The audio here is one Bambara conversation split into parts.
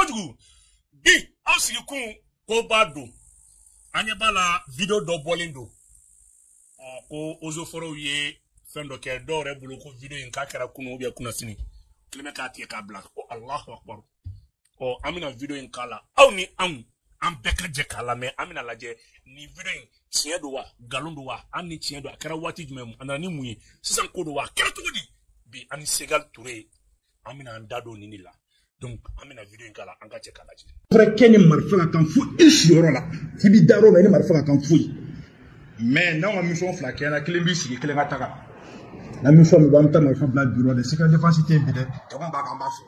Kojugu bi aw sigi kun ko b'a don an ɲɛ b'a la vidéo dɔ bɔlen don ko eaux et forêts ye fɛn dɔ kɛ dɔw yɛrɛ bolo ko vidéo in k'a kɛra kunun ou bien kunnasini kelen bɛ k'a tigɛ k'a bila ko Alahu akibaru. An bɛna vidéo in k'a la aw ni anw an bɛɛ ka jɛ k'a lamɛn. An bɛna lajɛ nin vidéo in tiɲɛ don wa nkalon don wa, an ni tiɲɛ don a kɛra waati jumɛn, a nana ni mun ye sisan, ko don wa, a kɛra cogo di. Bi an ni Segal Ture an bɛna an da don nin de la. Donc an bɛna vidéo in k'a la, an ka jɛ k'a lajɛ. Kɛ ni marifa ka kan fo i siyɔrɔ la, k'i b'i da yɔrɔ min i ni marifa ka kan foyi. Mais n'anw ka mission fila kɛra, kelen b'i sigi, kelen ka taga. Na mission min b'an bɛ taa marifa bila bureau la, secret défense tɛ yen bi dɛ, jama b'a kan, an b'a fɔ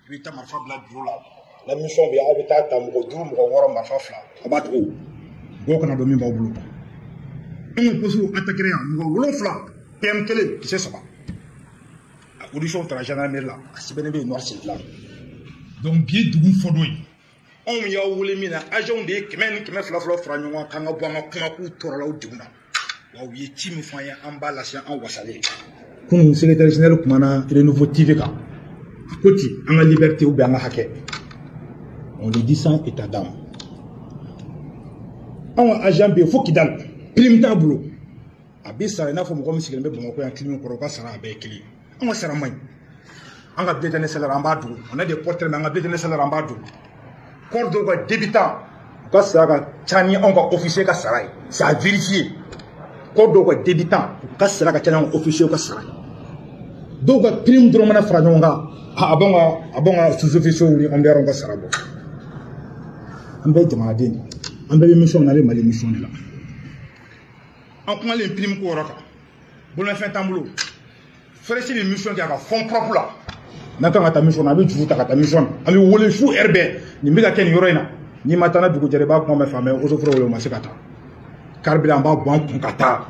i bɛ taa marifa bila bureau la. Na mission bɛ aw bɛ taa ta mɔgɔ 5 mɔgɔ 6 marifa 2, a b'a tugu mɔgɔw kana dɔn min b'aw bolo. An ka poste attaqué yan mɔgɔ 7 PM 1 kisɛ 3. A audition taara gendarmerie la, a sɛbɛnnen bɛ yen noir sur blanc. Donc bi ye dugu fɔ don ye. Anw y'aw wele min na, agents de ye 100 ni 200 fila fara ɲɔgɔn kan k'an ka bɔ an ka kuma k'u tɔɔrɔla u degunna. Wa u ye ci min fɔ an ye, an b'a lase an wasalen. Kunun secrétaire général kumana Renouveau TV kan, a ko ten an ka liberté ou bien an ka hakɛ. On le dit sans état d'âme. Anw ka agent bɛ yen fo Kidal, prime t'a bolo. A bɛ sara i n'a fɔ mɔgɔ min sigilen bɛ Bamakɔ yan clim kɔrɔ, u ka sara a bɛɛ ye kelen ye. Anw ka sara man ɲi. An ka bulletin de salaire an b'a dogo. On a des portraits mais an ka bulletin de salaire an b'a dogo. Corps dɔw ka débutant u ka sara ka ca ni anw ka officier ka sara ye, c'est à vérifier. Corps dɔw ka débutant u ka sara ka ca ni anw ka officier ka sara ye. Dɔw ka prime dɔrɔn mana fara ɲɔgɔn kan, a b'anw ka sous-officiers ni hommes d'armes ka sara bɔ. An bɛɛ ye jamanaden de ye, an bɛɛ bɛ mission na, an bɛ Mali mission de la. An kumalen prime ko yɔrɔ kan, bolomafɛn t'an bolo. Forestier bɛ mission kɛ a ka fonds propre la. N'an kan ka taa mission na, an bɛ juru ta ka taa mission na. An bɛ wele su heure bɛɛ, nin bɛ ka kɛ nin yɔrɔ in na. N'i ma taa n'a dugu jɛra, i b'a kuma mɛn fan bɛɛ, eaux et forêts wele, o ma se ka taa. Carburant an b'a bɔ an kun ka taa.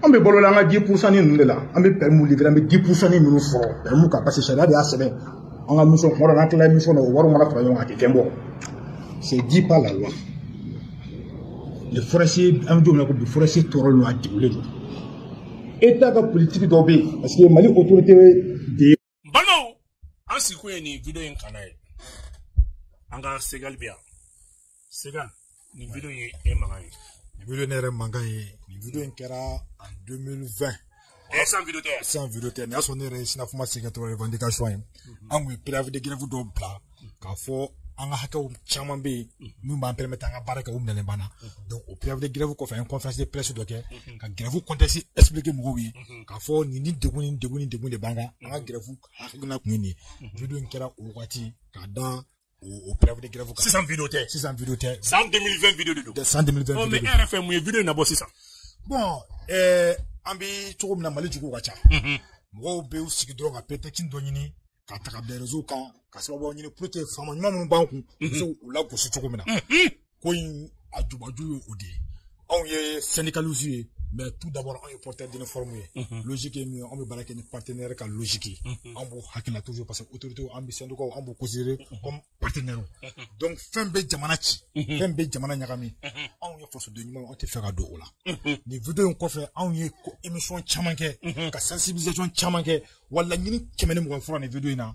An bɛ balo la an ka 10% ni ninnu de la. An bɛ permis livrer, an bɛ 10% ni minnu sɔrɔ permis kan, parce que sariya de y'a sɛbɛn. An ka mission kuma dɔ la, n'an tilala mission na, o wariw mana fara ɲɔgɔn kan, a tɛ fɛn bɔ. C'est dit par la loi. Les forestiers, an bɛ don min na ko bi, forestier tɔɔrɔlen don, a degunlen don. État ka politique dɔ bɛ yen, parce que Mali autorité de ye. N balimaw, an sigikun ye nin vidéo in kana ye. An ka Segal bɛ yan. Segal, nin vidéo in ye e mankan ye. Nin vidéo ne yɛrɛ mankan ye. Nin vidéo in kɛra en 2020. Sans vidéo tɛ. Sans vidéo tɛ. Nin y'a sɔrɔ ne yɛrɛ ye SYNAFOMA secrétaire revendication ye. An kun ye préavis de grève dɔw bila k'a fɔ an ka hakɛw caman bɛ yen min b'an permettre an ka baara kɛ, o minɛlen b'an na. Donc o préavis de grève kɔfɛ, an ye conférence de presse dɔ kɛ ka grève contexte expliquer mɔgɔw ye k'a fɔ nin ni degun ni degun ni degun de b'an kan, an ka grève hakilina kun ye nin ye. Vidéo in kɛra o waati k'a da o préavis de grève kan. Sisan vidéo tɛ. Sisan vidéo tɛ. San 2020 vidéo de don. San 2020 vidéo. Mais e yɛrɛ fɛ mun ye vidéo in nabɔ sisan? Bon, an bɛ cogo min na, Mali juguw ka ca. Mɔgɔw bɛ u sigi dɔrɔn ka prétexte dɔ ɲini ka ta ka bila réseau kan ka sababu ɲini pour que faama ɲuman minnu b'an kun, u bɛ se k'u lagosi cogo min na. Ko in a jubaju ye o de ye. Anw ye syndicalistes ye, mais tout d'abord anw ye porteur d'uniforme ye. Logique ye min ye, anw bɛ baara kɛ ni partenaire ka logique ye. Anw b'o hakili la toujours, parce que autorité, an bɛ syndicat, an b'o considérer comme partenaire. Donc fɛn bɛ jamana ci, fɛn bɛ jamana ɲagami. Anw ye fasoden ɲumanw, anw tɛ fɛ ka don o la. Nin vidéo in kɔfɛ, anw ye émission caman kɛ, ka sensibilisation caman kɛ, wa laɲini 120 fɔra nin vidéo in na.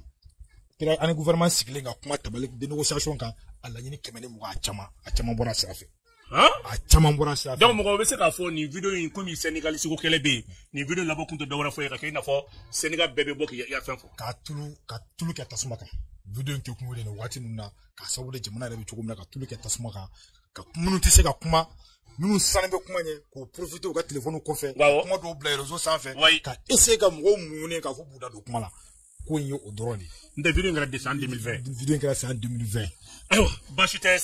Ani gouvernement sigilen ka kuma tabali de négociation kan, a laɲini 120, a caman bɔra sira fɛ. A caman bɔra sira fɛ. Donc mɔgɔ bɛ se k'a fɔ nin vidéo in, komi syndicaliste ko kɛlɛ bɛ yen, nin vidéo labɔ kun tɛ dɔwɛrɛ fɔ ye ka kɛ i n'a fɔ syndicat bɛɛ bɛ bɔ k'i ka fɛn fɔ. Ka tulu kɛ tasuma kan. Vidéo in kɛ kun ye nin waati ninnu na, k'a sababu de jamana yɛrɛ bɛ cogo min na, ka tulu kɛ tasuma kan, ka minnu tɛ se ka kuma, minnu sanu bɛ kuma ɲɛ, k'o profiter u ka téléphone kɔfɛ, kuma dɔw bila réseau sanfɛ, ka essayer ka mɔgɔw muɲu k'a fɔ b'u da don kuma la. Ko in ye o dɔrɔn de ye. N tɛ vidéo in kɛra de san 2020. Vidéo in kɛra san 2020. Ayiwa, baasi tɛ,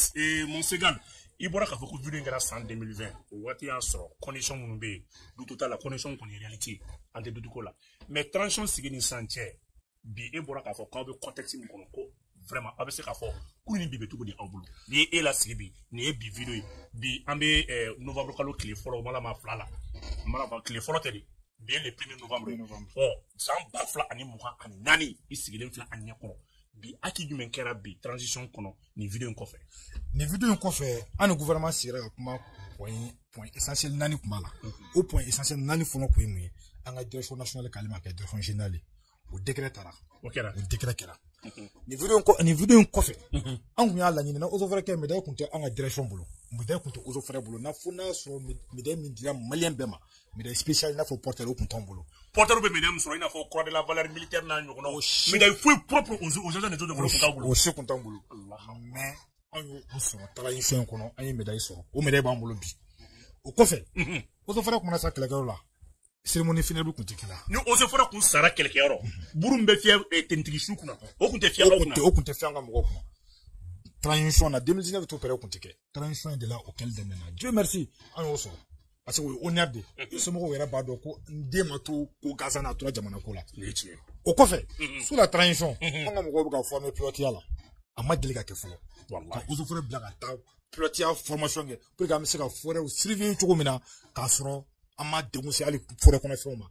mon Segal, i bɔra k'a fɔ ko vidéo in kɛra san 2020. O waati y'a sɔrɔ condition minnu bɛ yen, doute t'a la, condition kɔni ye réalité, an tɛ doute ko la. Mais transition sigi ni sisan cɛ, bi e bɔra k'a fɔ k'aw bɛ contexte min kɔnɔ, ko vraiment aw bɛ se k'a fɔ ko nin bi bɛ cogo di aw bolo. N'i ye e lasigi bi, nin ye bi vidéo ye. Bi an bɛ novembre kalo tile fɔlɔ, o mana ma fila la, mana ma tile fɔlɔ tɛ de. Bi ye le 1er novembre. San 2024, i sigilen filɛ an ɲɛ kɔrɔ. Bi acquis jumɛn kɛra bi transition kɔnɔ nin vidéo in kɔfɛ? Nin vidéo in kɔfɛ, an ni gouvernement sigira ka kuma point essentiel 4 kun b'a la. O point essentiel 4 fɔlɔ kun ye mun ye? An ka direction nationale k'ale ma kɛ direction générale ye. O décret taara. O kɛra. O décret kɛra. Nin vidéo in kɔfɛ an kun y'a laɲini na eaux et forêts kɛ médaille kun tɛ an ka direction bolo, médaille kun tɛ eaux et forêts bolo, n'a fo n'a sɔrɔ médaille min dira malien bɛɛ ma, médaille spéciale i n'a fɔ porteur o kun t'anw bolo. Porteur bɛ médaille min sɔrɔ i n'a fɔ croix de la valeur militaire n'a ɲɔgɔnnaw, médaille foyi propre aux agents des eaux et forêts kun t'aw bolo. O si kun t'anw bolo, mais an y'o sɔrɔ transition in kɔnɔ, an ye médaille sɔrɔ, o médaille b'an bolo bi. O kɔfɛ eaux et forêts kun mana sa kɛlɛkɛyɔrɔ la, cérémonie funèbre kun tɛ kɛ la. Ni eaux et forêts kun sara kɛlɛkɛyɔrɔ, buru min bɛ fiyɛ tenitigi su kunna, o kun tɛ fiyɛ aw kunna. O kun tɛ fiyɛ an ka mɔgɔw kunna. Transition na 2019 tout pɛrɛ o kun tɛ kɛ. Transition de la o kɛli daminɛna. Dieu merci an y'o sɔrɔ. Parce que o ye honneur de ye. Somɔgɔw yɛrɛ b'a dɔn ko n den ma to ko gansan na, a tora jamana ko la. O kɔfɛ sous la transition an ka mɔgɔw bɛ ka former pilotiya la. A ma deli ka kɛ fɔlɔ. Ka eaux et forêts bila ka taa pilotiya formation kɛ pour que an bɛ se ka forêt surveiller cogo min na k'a sɔrɔ an ma degun se hali forêt kɔnɔ fɛnw ma.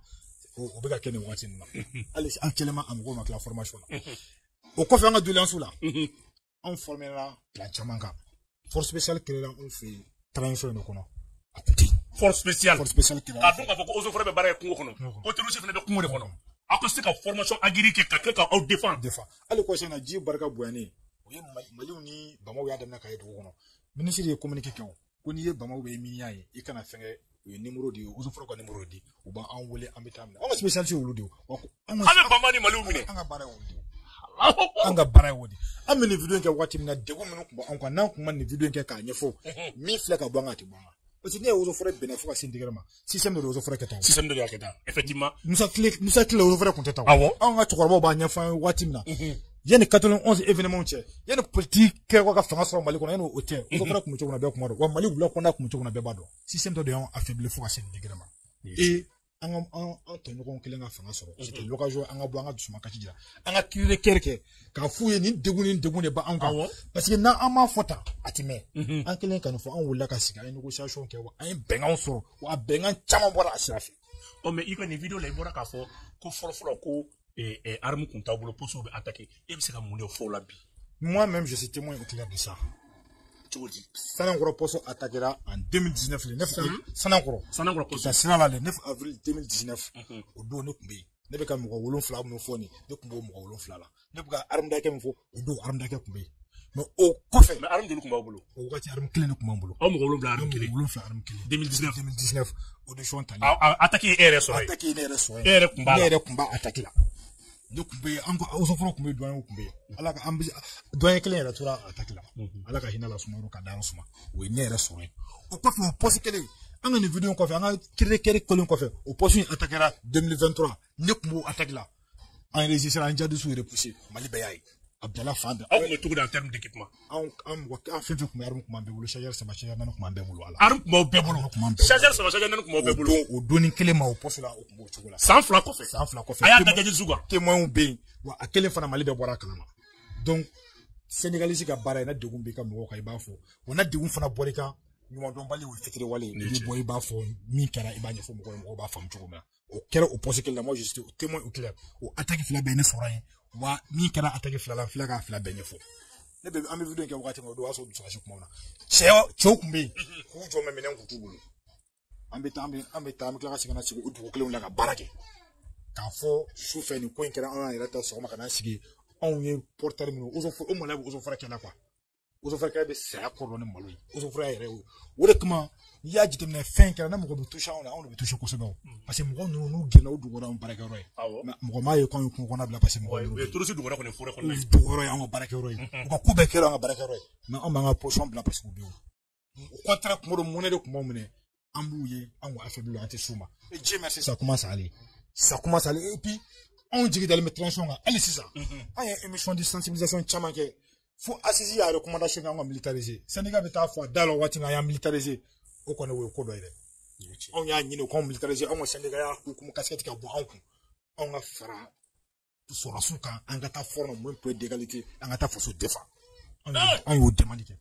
O bɛ ka kɛ nin waati ninnu na. Hali actuellement a mɔgɔw ma tila formation na. O kɔfɛ an ka doléance la, anw formera plan caman kan. Force spéciale créera anw fɛ yen transition in de kɔnɔ. A kun tɛ yen. Force spéciale. Force spéciale créera. K'a dɔn k'a fɔ ko eaux et forêts bɛ baara kɛ kungo kɔnɔ. Ko terroriste fana bɛ kungo de kɔnɔ. Aw ka se ka formation aguerrie kɛ ka kɛ ka aw défendre. Défend. Hali kɔsɛbɛ in na ji barika bonyanen, o ye Maliw ni Bamaw y'a daminɛ k'a ye dugu kɔnɔ. Minisiri ye communiqué kɛ o. Ko n'i ye Bamaw bɛ min y'a ye, i kana fɛn kɛ. O ye numéro de ye, eaux et forêts ka numéro di, u b'an wele an bɛ taa minɛ. Anw ka spécialité ye olu de ye. An bɛ Bama ni Maliw minɛ. An ka baara ye olu de ye. An ka baara ye o de ye. An bɛ nin vidéo in kɛ waati min na, degun minnu tun b'anw kan, n'an kun ma nin vidéo in kɛ k'a ɲɛfɔ, min filɛ ka bɔ an kan, a tɛ bɔ an kan. Parce que ne ye eaux et forêts bɛnna fo ka se degré ma, système de eaux et forêts kɛ tan. Système de y'a kɛ tan, effectivement. Musa tile eaux et forêts kun tɛ tan. Awɔ. Anw ka cɛkɔrɔbaw b'a ɲɛfɔ an ye waati min na. Yanni 91 événement cɛ, yanni politique kɛyɔrɔ ka fanga sɔrɔ Mali kɔnɔ, yanni o cɛ, eaux et forêts kun bɛ cogo min na bɛɛ kun b'a dɔn. Wa Mali wula kɔnɔna kun bɛ cogo min na bɛɛ b'a dɔn. Système dɔ de y'anw affaibli fo ka se nin degré ma. Et an ka an tɔɲɔgɔnw kelen ka fanga sɔrɔ, c'était l'occasion an ka bɔ an ka dusumakasi jira, an ka cri de cœur kɛ k'a f'u ye nin degun ni degun de b'anw kan. Parce que n'an m'a fɔ tan a ti mɛn. An kelen ka nin fɔ, an wulila ka sigi, an ye négociation kɛ, wa an ye bɛnkanw sɔrɔ, wa a bɛnkan caman bɔra a sira fɛ. Ɔ mais i ka nin vidéo la i bɔra k'a fɔ ko fɔlɔ-fɔlɔ ko arme kun t'aw bolo, poste bɛ attaquer, e bɛ se ka mun de fɔ o la bi? Moi-même je suis témoin oculaire de ça. Cogo di? Sanankɔrɔ poste attaquera en 2019 le 9 Sanankɔrɔ. Sanankɔrɔ poste. Ka sira la le 9 avril 2019. O don ne kun bɛ yen. Ne bɛ ka mɔgɔ 7 min fɔ nin, ne kun b'o mɔgɔ 7 la. Ne bɛ ka arme d'akɛ min fɔ, o don arme d'akɛ kun bɛ yen. Mais o kɔfɛ. Mais arme joli kun b'aw bolo? O wagati arme kelen de kun b'an bolo. Aw mɔgɔ 7 arme kelen. 7 arme kelen. 2019. 2019 audition tali. Attaque ye e yɛrɛ sɔrɔ yen. Attaque ye ne yɛrɛ sɔrɔ yen. E yɛrɛ kun b'a la. Ne yɛrɛ kun b'a attaque la. Ne kun bɛ yen, an ka eaux et forêts kun bɛ yen, douanier kun bɛ yen. Ala ka an bɛ douanier kelen yɛrɛ tora attaque la. Ala ka hinɛ la Sumaworo ka dayɔrɔ suma. O ye ne yɛrɛ sɔrɔ yen. O kɔfɛ o poste kelen, an ka nin vidéo kɔfɛ, an ka cri de cœur kelen kɔfɛ, o poste in attaquera 2023. Ne kun b'o attaque la. An enregistré, an jadisiw repoussé. Mali bɛɛ y'a ye. A bilala fan bɛɛ. Aw kun bɛ cogo di en terme d'équipement? Anw an mɔgɔ an fɛn fɛn kun bɛ arme kun b'an bɛɛ bolo, chargeur 3 chargeur 4 kun b'an bɛɛ bolo. Ala. Arme kun b'aw bɛɛ bolo. Chargeur 3 chargeur 4 kun b'aw bɛɛ bolo. O donni kelen ma o poste la, o kun b'o cogo la. San 2 kɔfɛ. San 2 kɔfɛ. A y'a da jadisiw kan. Témoins bɛ yen, wa a kelen fana Mali bɛɛ bɔra a kalama. Donc syndicaliste ka baara ye, na degun b'i ka mɔgɔw kan i b'a fɔ, wa na degun fana bɔra i kan, ɲumandɔnbali o ye fitiriwale ye, i bɛ bɔ i b'a fɔ min kɛra, i b'a ɲɛfɔ mɔgɔw ye, mɔgɔw b'a faamu cogo min na. O kɛra o poste kelen la, moi je suis témoin oculaire. O attaque 2 bɛɛ ne sɔrɔ yen, wa min kɛra attaque 2 la, n filɛ k'a 2 bɛɛ ɲɛfɔ. Ne bɛ an bɛ vidéo in kɛ wagati min na, o don o y'a sɔrɔ dusukasi kuma na. Cɛw kun bɛ yen, k'u jɔ mɛ minɛn kun t'u bolo. An bɛ taa an bɛ taa an bɛ tila ka segin ka na sigi o dugu kelenw la ka baara kɛ. K'a fɔ su fɛ nin ko in kɛra, anw y'an yɛrɛ ta sɔgɔma ka n'an sigi, anw ye porteur minnu, o malo bɛ eaux et forêts kɛ la quoi. Eaux et forêts kɛ bɛ saya kɔrɔ ni malo ye. Eaux et forêts yɛrɛ y'o. O de kama n'i y'a jateminɛ fɛn kɛra, na mɔgɔ bɛ toucher anw na, anw de bɛ toucher kosɛbɛ o. Parce que mɔgɔ ninnu n'u gɛnna, u dugukɔrɔ anw baarakɛyɔrɔ ye. Awɔ. Mɔgɔ m'a ye k'anw ye kungo kɔnɔna bila parce que mɔgɔ ninnu. O ye touriste dugukɔrɔ kɔni forêt kɔnɔna ye. Dugukɔrɔ ye anw ka baarakɛyɔrɔ ye. U ka ko bɛɛ kɛra anw ka baarakɛyɔrɔ ye. Mais anw b'an ka position bila parce que u bɛ yen. Au contraire, kuma dɔ mɔnɛ de tun b'anw minɛ, an b'u ye, an k'u affaibli, an tɛ s'u ma. Et Dieu merci, ça commence à aller. Ça commence à aller. Et puis, anw jigi dalen bɛ transition kan hali sisan. An ye émission de sensibilisation caman kɛ. Fo assise y'a recommandation kɛ an ka militariser. Syndicat bɛ taa fɔ a da la waati min na, an y'an militariser. O kɔni o ye ko dɔ ye dɛ. Anw y'a ɲini u k'anw militariser, anw ka syndicat y'a hukumu casquette ka bɔ anw kun. Anw ka fara sɔrɔdasiw kan, an ka taa front na, moins point d'égalité, an ka taa faso défend. An y'o demande kɛ.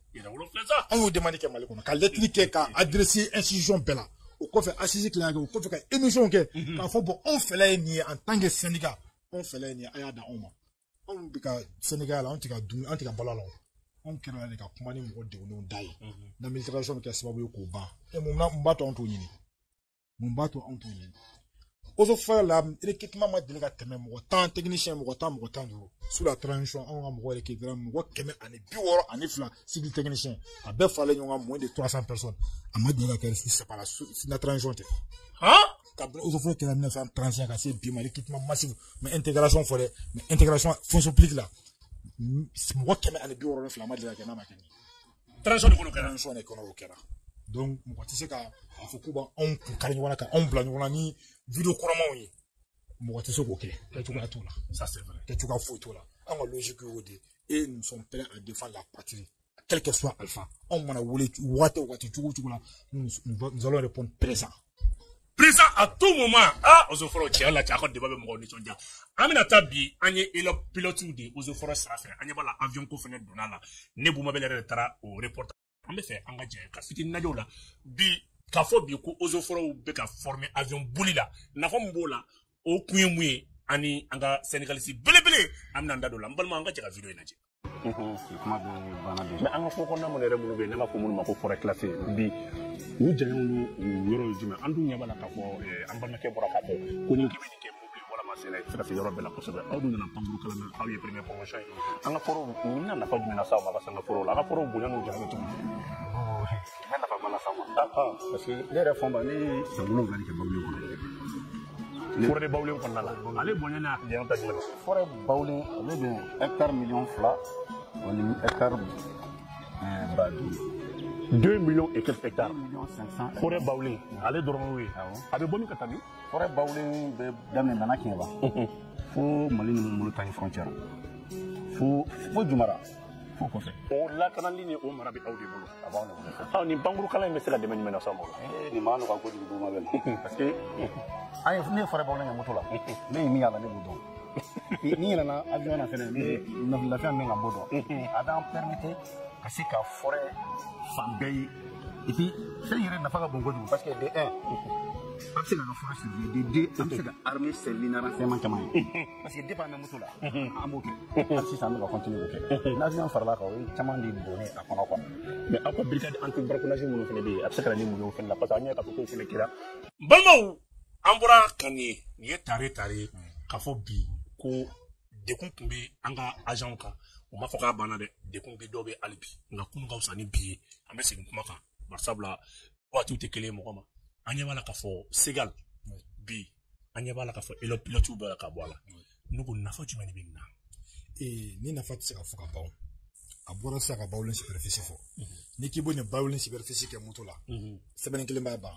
An y'o demande kɛ Mali kɔnɔ, ka lettre kɛ ka adresser institution bɛɛ la. O kɔfɛ assise tilala kɛ, o kɔfɛ ka émission kɛ, k'a fɔ bon anw fɛla ye nin ye en tant que syndicat, anw fɛla ye nin ye, a y'a da anw ma. Anw bɛ ka syndicat la, anw tɛ ka dun, an tɛ ka balo a la o. Anw kɛra de ka kuma ni mɔgɔ degunnenw da ye. Na militarisation bɛ kɛ sababu ye k'o ban. E mun b'a to anw t'o ɲini? Mun b'a to anw t'o ɲini? Eaux et Forêts la recrutement ma deli ka tɛmɛ mɔgɔ 10 technicien mɔgɔ 10 mɔgɔ 15 sous la transition anw ka mɔgɔ recruter mɔgɔ 162 civil technicien a bɛɛ faralen ɲɔgɔn kan moins de 300 personnes a ma deli ka kɛ sous séparation la transition tɛ. Kabini Eaux et Forêts kɛra 1931 ka se bi ma recrutement massif mais intégration fɔ dɛ mais intégration fonction publique la mɔgɔ 162 a ma deli ka kɛ n'a ma kɛ nin ye. Transition de kɔnɔ kɛra. Transition de kɔnɔ o kɛra. Donc mɔgɔ tɛ se ka a fɔ k'u b'anw kun kari ɲɔgɔn na ka anw bila ɲɔgɔn na ni vidéo kɔrɔmaw ye mɔgɔ tɛ se k'o kɛ kɛcogoya t'o la. Ça c'est vrai. Kɛcogoya foyi t'o la. Anw ka logique y'o de ye et nous sommes prêts à défendre la patrie quel que soit alpha. Anw mana wele waati o waati cogo o cogo la nous allons répondre présent. Présent à tout moment. Ah, Eaux et Forêts tiɲɛ la cɛ a ka débat bɛ mɔgɔw nisɔndiya. An bɛna taa bi an ye pilote de Eaux et Forêts sira fɛ an ɲɛ b'a la avion ko fɛnɛ donna la ne Bumabel yɛrɛ de taara o reportage. An bɛ fɛ an ka jɛ ka fitinin lajɛ o la bi k'a fɔ bi ko Eaux et Forêts bɛ ka former avion boli la nafa min b'o la o kun ye mun ye ani an ka syndicaliste belebele an bɛna an da don o la n balima an ka jɛ ka vidéo in lajɛ. Kuma bɛ banna de. Mais an ka kungo kɔnɔna minnu yɛrɛ minnu bɛ yen n'an b'a fɔ minnu ma ko forêt classée bi u jaɲɛw n'u yɔrɔ ye jumɛn an dun ɲɛ b'a la k'a fɔ an balimakɛ bɔra k'a fɔ ko ni k'i bɛ nin kɛ mobili walama sɛnɛ i tɛ se ka se yɔrɔ bɛɛ la kosɛbɛ aw dun nana pankuru kalan na aw ye première promotion ye an ka forow nin bɛna nafa jumɛn las'aw ma ka se an ka forow la an ka forow bonya n'u janya bɛ cogo di. Nin bɛ nafa ba las'aw ma. Parce que ne yɛrɛ fɔnba ne ye san 7 de kɛ Bawulen kɔnɔ. Forêt de Bawulen kɔnɔna la ale bonya n'a janya ta jumɛn na. Forêt Bawulen ale bɛ hectare 2 millions o ni hectare 5 000. 2 millions et quelques hectares. 2 millions 500. Forêt Bawulen ale dɔrɔn y'o ye. Awɔ. A bɛ bɔ min ka taa min. Forêt Bawulen bɛ daminɛ Nana Kɛɲɛba fo Mali ni Mauritanie frontière fo Jumara fo kɔfɛ. O lakanali ni o mara bɛ aw de bolo. A b'anw de bolo. Aw nin pankuru kalan in bɛ se ka dɛmɛ jumɛn las'aw ma o la. Nin ma nɔgɔ kojugu Bumabel parce que an ye ne ye forêt Bawulen kɛ moto la ne ye min y'a la ne b'o dɔn. Ni yɛlɛnna avion na fɛnɛ ne lafiya min ka b'o dɔn a b'an permettre ka se ka forêt fan bɛɛ ye et puis fɛn yɛrɛ nafa ka bon kojugu parce que de un an bɛ se ka ka forêt surveiller de deux an bɛ se ka armée servir ni renseignement caman ye parce que depuis an bɛ moto la an b'o kɛ hali sisan an bɛ ka continuer k'o kɛ n'avion farala kan o ye caman de donnen a kɔnɔ quoi. Mais aw ka brigade anti braconnage minnu fana bɛ yen a bɛ se ka na ni mun ye o fana la parce que an ɲɛ k'a fɔ k'o fana kɛra. N balimaw an bɔra ka nin ye nin ye tare tare ye k'a fɔ bi ko dekun tun bɛ an ka agent kan u m'a fɔ k'a banna dɛ dekun bɛ dɔw bɛ hali bi nka kunun ka fisa ni bi ye an bɛ segin kuma kan barisabula waatiw tɛ kelen ye mɔgɔ ma an ɲɛ b'a la k'a fɔ Segal bi an ɲɛ b'a la k'a fɔ élève pilote bɛɛ la ka bɔ a la ne ko nafa jumɛn de bɛ nin na. Ni nafa tɛ se ka fɔ ka ban a bɔra sisan ka Bawulen superficie fɔ n'i k'i b'o nin Bawulen superficie kɛ moto la sɛbɛnni kelen b'a ban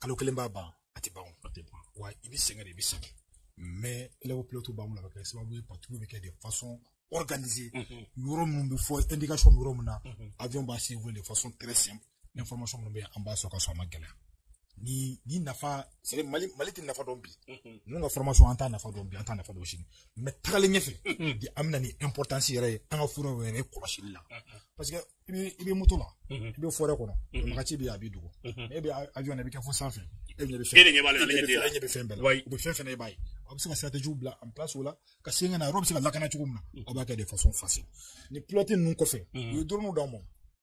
kalo kelen b'a ban a tɛ ban A tɛ ban. Wa i bɛ sɛgɛn de i bɛ sɛgɛn mais élève pilote b'an bolo a bɛ kɛ sababu ye patrouille bɛ kɛ de façon organisée yɔrɔ minnu bɛ fɔ indication bɛ yɔrɔ min na avion b'a survoler de façon très simple information minnu bɛ yen an b'a sɔrɔ ka sɔrɔ a ma gɛlɛya ni nafa c'est à dire Mali tɛ nafa dɔn bi ninnu ka formation an t'a nafa dɔn bi an t'a nafa dɔn sini mais tagalen ɲɛfɛ bi an bɛna ni importance yɛrɛ ye an ka furaw yɛrɛ kɔlɔsili la parce que i bɛ moto la i bɛ forêt kɔnɔ wagati bɛ yen a b'i dogo mais e bɛ avion na i bɛ kɛ fo sanfɛ e ɲɛ bɛ fɛn E de ɲɛ b'ale la, ale ɲɛ t'e la. e ɲɛ bɛ fɛn bɛɛ la u bɛ fɛn fɛn e b'a ye a bɛ se ka stratégie bila en place o la ka segin ka na yɔrɔ bɛ se ka lakana cogo min na aw b'a kɛ de façon facile ni pilote ninnu kɔfɛ u ye drone d'anw ma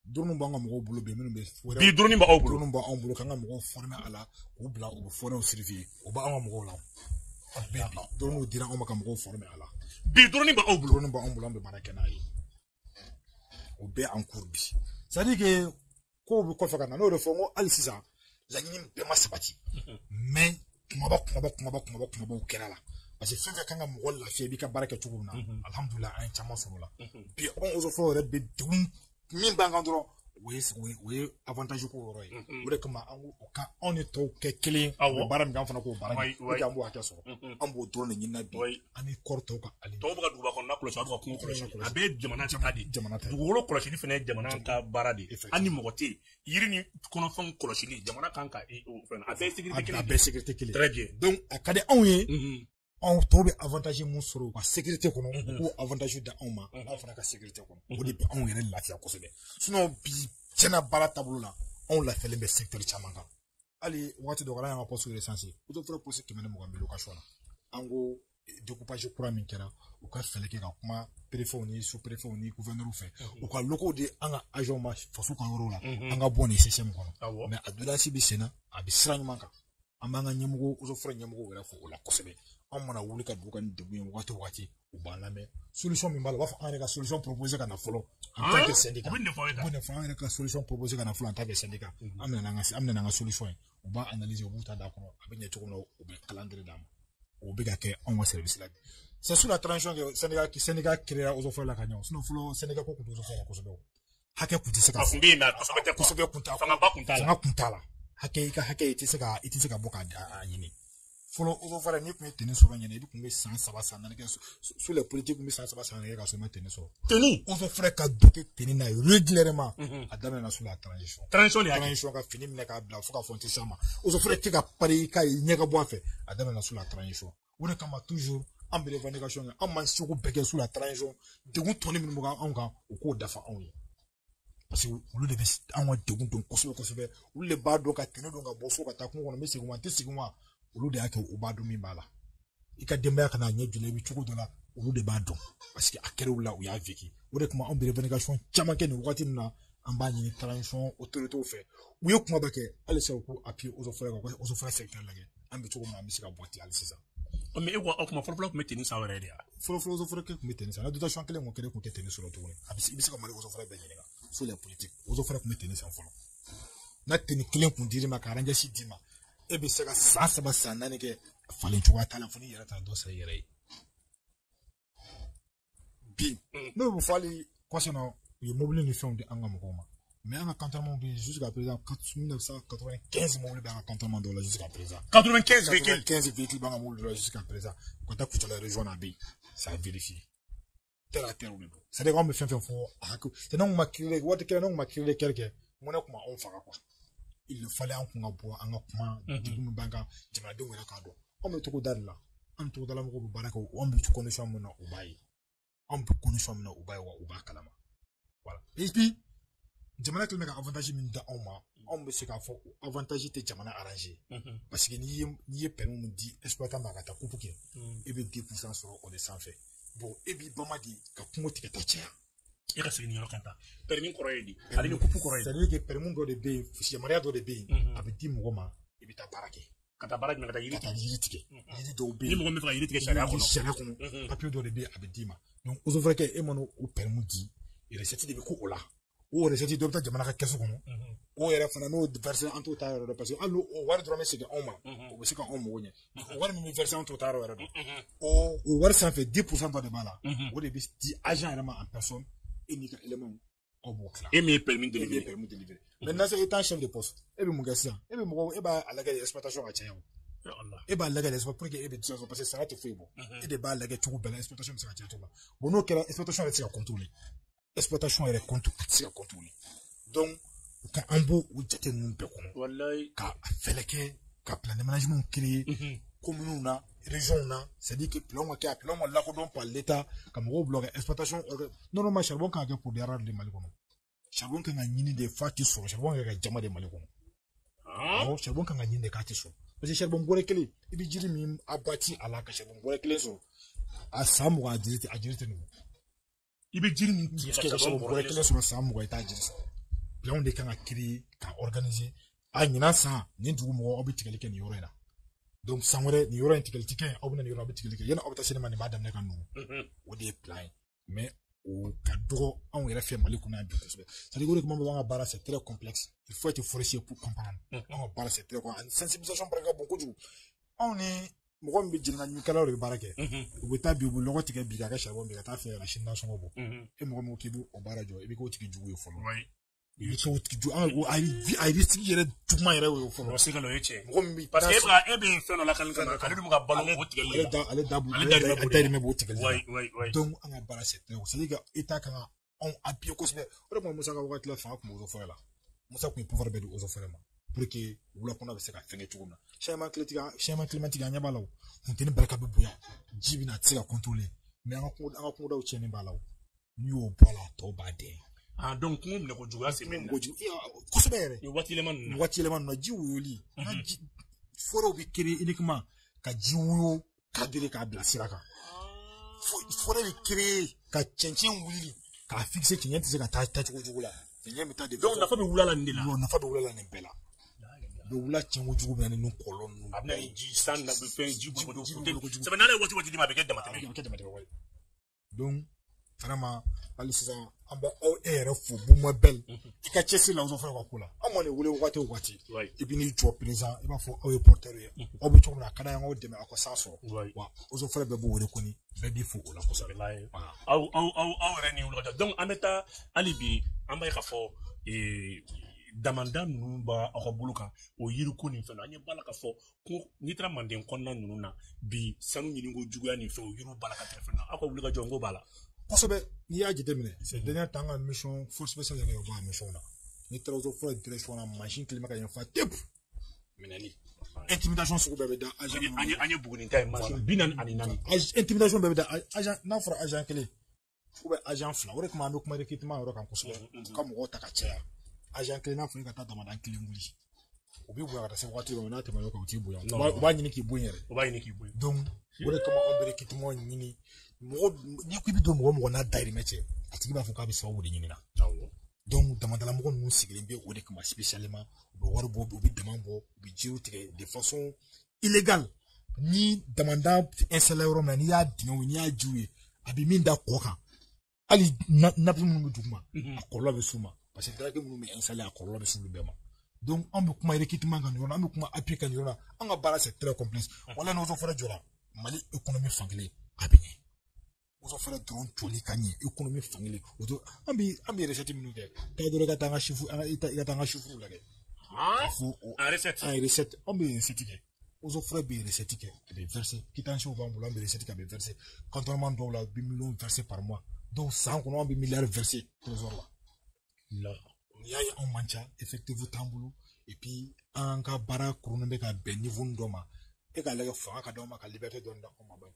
drone b'an ka mɔgɔw bolo bi minnu bɛ forêt Bi drone b'aw bolo. drone b'anw bolo k'an ka mɔgɔw former a la k'u bila u bɛ forêt surveiller o b'anw ka mɔgɔw la bɛɛ bi drone dira anw ma ka mɔgɔw former a la Bi drone b'aw bolo. Drone b'anw bolo an bɛ baara kɛ n'a ye o bɛɛ en cours bi c'est à dire que kow bɛ kɔfɛ ka na n'o de fɔ n ko hali sisan laɲini bɛɛ ma sabati mais kumaba kumaba kumaba kumaba kumabaw kɛra la parce que fɛn fɛn kan ka mɔgɔ lafiya i b'i ka baara kɛ cogo min na alhamdulilah an ye caman sɔrɔ o la bi anw eaux et forêts yɛrɛ bɛ degun min b'an kan dɔrɔn o ye avantage ko yɔrɔ ye o de kama an ko o ka anw ni tɔw kɛ kelen ye u bɛ baara min kɛ an fana k'o baara kɛ pour que an b'o hakɛ sɔrɔ an b'o dɔrɔn de ɲini na bi an ni kɔri tɔw ka ali Tɔw bɛ ka duguba kɔnɔna kɔlɔsi aw bɛ ka kungo kɔlɔsi a bɛɛ ye jamana ta de ye. Jamana ta ye. Dugukolo kɔlɔsili fana ye jamana ka baara de ye hali ni mɔgɔ tɛ yen yiri ni kɔnɔfɛnw kɔlɔsili jamana kan ka o fɛn a bɛɛ ye sécurité kelen a de bɛɛ sécurité kelen Très bien. Donc a ka di anw ye anw tɔw bɛ avantage mun sɔrɔ u ka sécurité kɔnɔ u k'o avantage di anw ma anw fana ka sécurité kɔnɔ o de bɛ anw yɛrɛ lafiya kosɛbɛ sinon bi tiɲɛna baara taabolo la anw lafiyalen bɛ secteur caman kan hali waati dɔ kɛra an y'an ka poste recensé eaux et forêts poste 120 bɛ location na an ko découpage kura min kɛra u ka fɛɛrɛ kɛ ka kuma préfets ni sous préfets ni gouverneurs fɛ u ka locaux di an ka agents ma faso ka yɔrɔw la an ka bɔ nin système kɔnɔ mais a doléance bɛ sen na a bɛ sira ɲuman kan An b'an ka ɲɛmɔgɔ eaux et forêts ɲɛmɔgɔw yɛrɛ fo o la kosɛbɛ. Anw mana wuli ka dugu ka ni degun ye wagati o wagati, u b'an lamɛn. Solution min b'a la, u b'a fɔ an yɛrɛ ka solution proposer ka na fɔlɔ en tant que syndicat. U bɛ nin de fɔ aw ye U b'o de fɔ, an yɛrɛ ka solution proposer ka na fɔlɔ en tant que syndicat. An bɛna n'an ka solution ye. U b'a analyser, u b'u ta d'a kɔnɔ, a bɛ ɲɛ cogo min na, u bɛ calendrier d'an ma. O bɛ ka kɛ anw ka service la. C'est sous la transition que syndicat créera eaux et forêts la ka ɲɛ. Sinon fɔlɔ syndicat ko tun tɛ eaux et forêts la kosɛbɛ. Hakɛ tun tɛ se ka A fɔ. kun bɛ yen mais a kosɛbɛ tɛ quoi. Kosɛbɛ kun t'a Fangaba kun t'a la. Fanga kun t'a la. Hakɛ i ka hakɛ i tɛ se ka bɔ k'a ɲini. Fɔlɔ eaux et forêts n'i tun ye tenue sɔrɔ ɲɛna, i tun bɛ san 3 san 4 kɛ sous les politiques tun bɛ san 3 san 4 kɛ ka sɔrɔ i ma tenue sɔrɔ. Tenue. Eaux et forêts ka doter tenue na régulièrement. A daminɛna sous la transition. Transition de y'a kɛ. Transition ka fini minɛ k'a bila fo ka fɔ n tɛ s'a ma. Eaux et forêts tɛ ka pari k'a ye ɲɛ ka bɔ a fɛ. A daminɛna sous la transition. O de kama toujours an bɛ revendication kɛ, an m'an seko bɛɛ kɛ sous la transition. Degun tɔni minnu bɛ anw kan, u k'o dafa anw ye. Parce que olu de bɛ anw ka degun dɔn kosɛbɛ kosɛbɛ. Olu de b'a dɔn ka tenue don ka bɔ so ka taa kungo kɔnɔ, n bɛ segin wa n tɛ segin wa. Olu de y'a kɛ, u b'a dɔn min b'a la. I ka denbaya kana ɲɛ joli, i bɛ cogo dɔ la, olu de b'a dɔn. Parce que a kɛra u la, u y'a vécu. O de kama anw bɛ revendication caman kɛ nin wagati min na, an b'a ɲini transition autorités fɛ. U ye kuma bɛɛ kɛ, halisa u k'u appuyer eaux et forêts kan, u ka eaux et forêts secteur lajɛ. An bɛ cogo min na, an bɛ se ka bɔ ten hali sisan. Mais e ko o kuma fɔlɔ-fɔlɔ tun bɛ tenue san wɛrɛ de ya. Fɔlɔ-fɔlɔ eaux et forêts tun bɛ tenue san. Na dotation kelen kun kelen tun tɛ tenue sɔrɔ tuguni. A bɛ se, i bɛ se ka Mali eaux et forêts bɛɛ ɲininka. Sous les politiques, eaux et forêts tun bɛ tenue san fɔlɔ. Na tenue kelen kun dir'i ma ka rangers d'i ma, e bɛ se ka san 3 san 4 kɛ falen cogoya t'a la fo n'i yɛrɛ taara dɔ san i yɛrɛ ye. Bi n'o bɛ fɔ hali kɔsɛbɛ, u ye mobili ni fɛnw di an ka mɔgɔw ma. Mais an ka cantonnement bɛ yen jusqu'à présent, 1995 mobili bɛ an ka cantonnement dɔw la jusqu'à présent. 95 véhicules. 95 véhicules b'an ka mobili dɔw la jusqu'à présent. U ka taa Kucala région na, a bɛ yen. Ça a vérifié. Terre à terre o de don. C'est à dire k'anw bɛ fɛn fɛn fɔ a hakɛ. C'est n'anw ma kiiri waati kelen n'anw ma kiiri kɛ, mɔnɛ kun b'anw faga quoi. Il le fallait an kun ka bɔ an ka kuma degun min b'an kan, jamanadenw yɛrɛ k'a dɔn. Anw bɛ togoda de la. An togodala mɔgɔw bɛ baara kɛ, anw bɛ condition min na u b'a ye. Anw bɛ condition min na u b'a ye wa u b'a kalama. Voilà. Et puis jamana kɛlen bɛ ka avantage min di anw ma, anw bɛ se k'a fɔ o avantage tɛ jamana arranger. Parce que n'i ye permis min di exploitant ma ka taa coupe kɛ, e bɛ 2% sɔrɔ o de sanfɛ. Bon, e b'i bama de ka kungo tigɛ ta caya. E ka segin nin yɔrɔ kan tan. Permis kɔrɔ ye di? Ale ni coupe kɔrɔ ye di? C'est à dire que permis dɔ de bɛ yen, yamaruya dɔ de bɛ yen, a bɛ di mɔgɔ ma, i bɛ taa baara kɛ. Ka taa baara jumɛn? Ka taa yiri tigɛ. Ka taa yiri tigɛ. Yiri dɔw bɛ yen. Ni mɔgɔ min bɛ fɛ ka yiri tigɛ sariya kɔnɔ. Sariya kɔnɔ. Papier dɔ de bɛ yen, a bɛ d'i ma. Donc eaux et forêts kɛ, e mana o permis di, recette de bɛ k'o la. O recette dɔ bɛ taa jamana ka kɛsu kɔnɔ. O yɛrɛ fana n'o versé an t'o ta yɔrɔ dɔn, parce que hali o wari dɔrɔn bɛ segin anw ma, o bɛ se ka anw mago ɲɛ. O wari min bɛ versé an t'o ta yɔrɔ yɛrɛ dɔn. O wari sanfɛ 10% dɔ de b'a la. O de bɛ di agent yɛrɛ ma en personne, e n'i ka élément aw b'o tila. E min ye permis délivré. E min ye permis délivré. Maintenant c'est étant chef de poste, e bɛ mun kɛ sisan? E bɛ mɔgɔw, e b'a lajɛ exploitation ka caya o. E b'a lajɛ l'exploitation pour que e bɛ sɔrɔ, parce que sara tɛ foyi bɔ. E de b'a lajɛ cogo bɛɛ la exploitation bɛ se ka caya cogo min na. Bon n'o kɛra exploitation yɛrɛ tɛ se ka contrôler. Exploitation yɛrɛ compte a tɛ se ka contrôler. Donc ka an b'o o jate ninnu bɛɛ kɔnɔ. Walayi. Ka fɛɛrɛ kɛ ka plan de management créer communes na, régions na, c'est-à-dire que plan ka kɛ, a plan ka lakodɔn par l'État, ka mɔgɔw bila ka exploitation. Normalement charbon kan ka kɛ pour des rares de Mali kɔnɔ. Charbon kan ka ɲini de f'a tɛ sɔrɔ, charbon kan ka jama de Mali kɔnɔ. Awɔ, charbon kan ka ɲini de k'a tɛ sɔrɔ. Parce que charbon bɔrɛ kelen, i bɛ jiri min abattu a la ka charbon bɔrɛ kelen sɔrɔ, a san 20 a jiri tɛ nugu. I bɛ jiri min tigɛ ka charbon bɔrɛ kelen sɔrɔ san 20 i t'a jiri sɔrɔ. Plan de kan ka créer ka organiser. A ɲinan san nin dugu mɔgɔw aw bɛ tigɛli kɛ nin yɔrɔ in na. Donc san wɛrɛ nin yɔrɔ in tigɛli ti kɛ, aw bɛ na nin yɔrɔ aw bɛ tigɛli kɛ. Yanni aw bɛ taa se ne ma nin b'a daminɛ ka nugu. O de ye plan ye. Mais o ka dɔgɔ anw yɛrɛ fɛ Mali kɔnɔ yan bi kosɛbɛ. C'est à dire o de kama an ka baara c'est très complexe. Il faut être forestier pour comprendre. Anw ka baara c'est très complexe. Ani sensibilisation barika ka bon kojugu. Anw ni mɔgɔ min bɛ jeni ka ɲinikɛlaw de bɛ baara kɛ. U bɛ taa bi u bɛ lɔgɔ tigɛ bi ka kɛ charbon bi ka taa fɛ ka sini nasɔngɔ bɔ. E mɔgɔ min ko k'i b'o baara jɔ, i bɛ k'o tigi jugu ye fɔlɔ. I bɛ k'o tigi jugu. A risque yɛrɛ juguman yɛrɛ y'o fɔlɔ. O se ka n'o ye tiɲɛ. Mɔgɔ min bɛ parce que e bɛ fɛn dɔ lakana ka na ale dun bɛ ka balo o tigɛli la. Ale dahirimɛ b'o tigɛli la. Oui. Donc an ka baara c'est très c'est à dire que État kan ka anw appuyer kosɛbɛ. O de kama Musa ka wagati la fanga tun bɛ eaux et forêts la. Musa tun ye pouvoir bɛɛ di eaux et forêts ma pour que wula kɔnɔ bɛ se ka fɛnkɛ cogo min na. Changement climatique an ɲɛ b'a la o. Funteni barika bɛ bonya, ji bɛ na a tɛ se ka contrôler. Mais an ka kungodaw tiɲɛnen b'a la o. N'i y'o bɔ a la a tɔ b'a dɛn. Ah donc kungo minɛ ko juguya sen bɛ nin na. Kojugu kosɛbɛ yɛrɛ. Nin waati yɛlɛma ninnu na. Waati yɛlɛma ninnu na ji woyoli. An ka ji forêt bɛ créer uniquement ka ji woyo cadrer k'a bila sira kan. Forêt bɛ créer ka cɛncɛn wuli k'a fixer, cɛncɛn tɛ se ka taa taacogo jugu la. Cɛncɛn bɛ taa de. Donc nafa bɛ wula la nin de la. Non, nafa bɛ wula la nin bɛɛ la. U bɛ wula tiɲɛ kojugu bɛ na ni nin kɔlɔlɔ ninnu. A bɛ na ni ji san na fɛn ji bolo kojugu. Sabu n'ale waati waati d'i ma a bɛ kɛ damatɛmɛ ye. A bɛ kɛ damatɛmɛ ye. Donc vraiment hali sisan an bɛ aw e yɛrɛ fo Bumabel i ka cɛsiri la Eaux et Forêts ka ko la. An kɔni wele wagati o wagati i bɛ n'i jɔ président i b'a fɔ aw ye porteur ye aw bɛ cogo min na a ka d'an ye aw dɛmɛ aw ka san sɔrɔ wa Eaux et Forêts bɛɛ b'o reconnu bɛɛ b'i fo o la kosɛbɛ. Aw aw aw aw yɛrɛ ni wuli ka jɔ donc an bɛ taa hali bi an b'a ye k'a fɔ damanda ninnu b'a aw ka bolo kan o yiriko nin fɛn an ɲɛ b'a la k'a fɔ ko n'i taara manden kɔnɔna ninnu na bi sanu ɲiniko juguya nin fɛn o yiriw b'a la ka tɛmɛ fɛn na aw ka wuli ka jɔ n ko b'a la. Kosɛbɛ n'i y'a jateminɛ ces derniers temps an ka mission force spéciale yɛrɛ bɔ a mission na ni taara Eaux et Forêts direction na mansin kelen bɛ ka yanfa tepu minɛli intimidation sugu bɛɛ bɛ da agent an ye Buguni ta ye mansin 44 intimidation bɛɛ bɛ da agent n'a fɔra agent kelen ou bien agent fila o de kama an bɛ kuma recrutement yɔrɔ kan kosɛbɛ ka mɔgɔw ta ka caya agent kelen n'a fɔra i ka taa damadan kelen wuli o b'i bonya ka taa se waati dɔ ma n'a tɛmɛna o kan o t'i bonya u b'a ɲini k'i bonya yɛrɛ u b'a ɲini k'i bonya donc o de kama anw bɛ recrutement ɲini mɔgɔ n'i ko i bɛ don mɔgɔ mɔgɔ n'a dayirimɛ cɛ a tigi b'a fɔ k'a bɛ sababu de ɲini na donc damadala mɔgɔ ninnu sigilen bɛ o de kama spécialement u bɛ wari bɔ u bɛ dama bɔ u bɛ jiriw tigɛ de façon illégale ni damanda installé yɔrɔ min na n'i y'a dingɛw ye n'i y'a jiw ye a bɛ min da kɔ kan hali nappe minnu bɛ duguma a kɔlɔlɔ bɛ s'u ma parce que daraki minnu bɛ installé a kɔlɔlɔ bɛ s'olu bɛɛ ma donc an bɛ kuma recrutement kan nin yɔrɔ la an bɛ kuma appui kan nin yɔrɔ la an ka baara c'est très complexe wala n'Eaux et Forêts jɔra Mali économie fankelen a bɛ ɲɛ Eaux et Forêts dɔrɔn jɔli ka ɲɛ économie fankelen o to an bɛ recette minnu kɛ taa dɔrɔn i ka taa an ka chiffre i ka taa an ka chiffre lajɛ fo en recette en recette an bɛ recette kɛ Eaux et Forêts bɛ recette kɛ a bɛ verser quittance b'an bolo an bɛ recette kɛ a bɛ verser cantonnement dɔw la bi million verser par mois donc san kɔnɔ an bɛ milliard verser trésor la n'i y'a ye anw man ca effectif t'an bolo et puis an ka baara kurunnen bɛ ka bɛn niveau dɔ ma e k'a lajɛ fanga ka d'anw ma ka liberté dɔɔni d'anw ma bani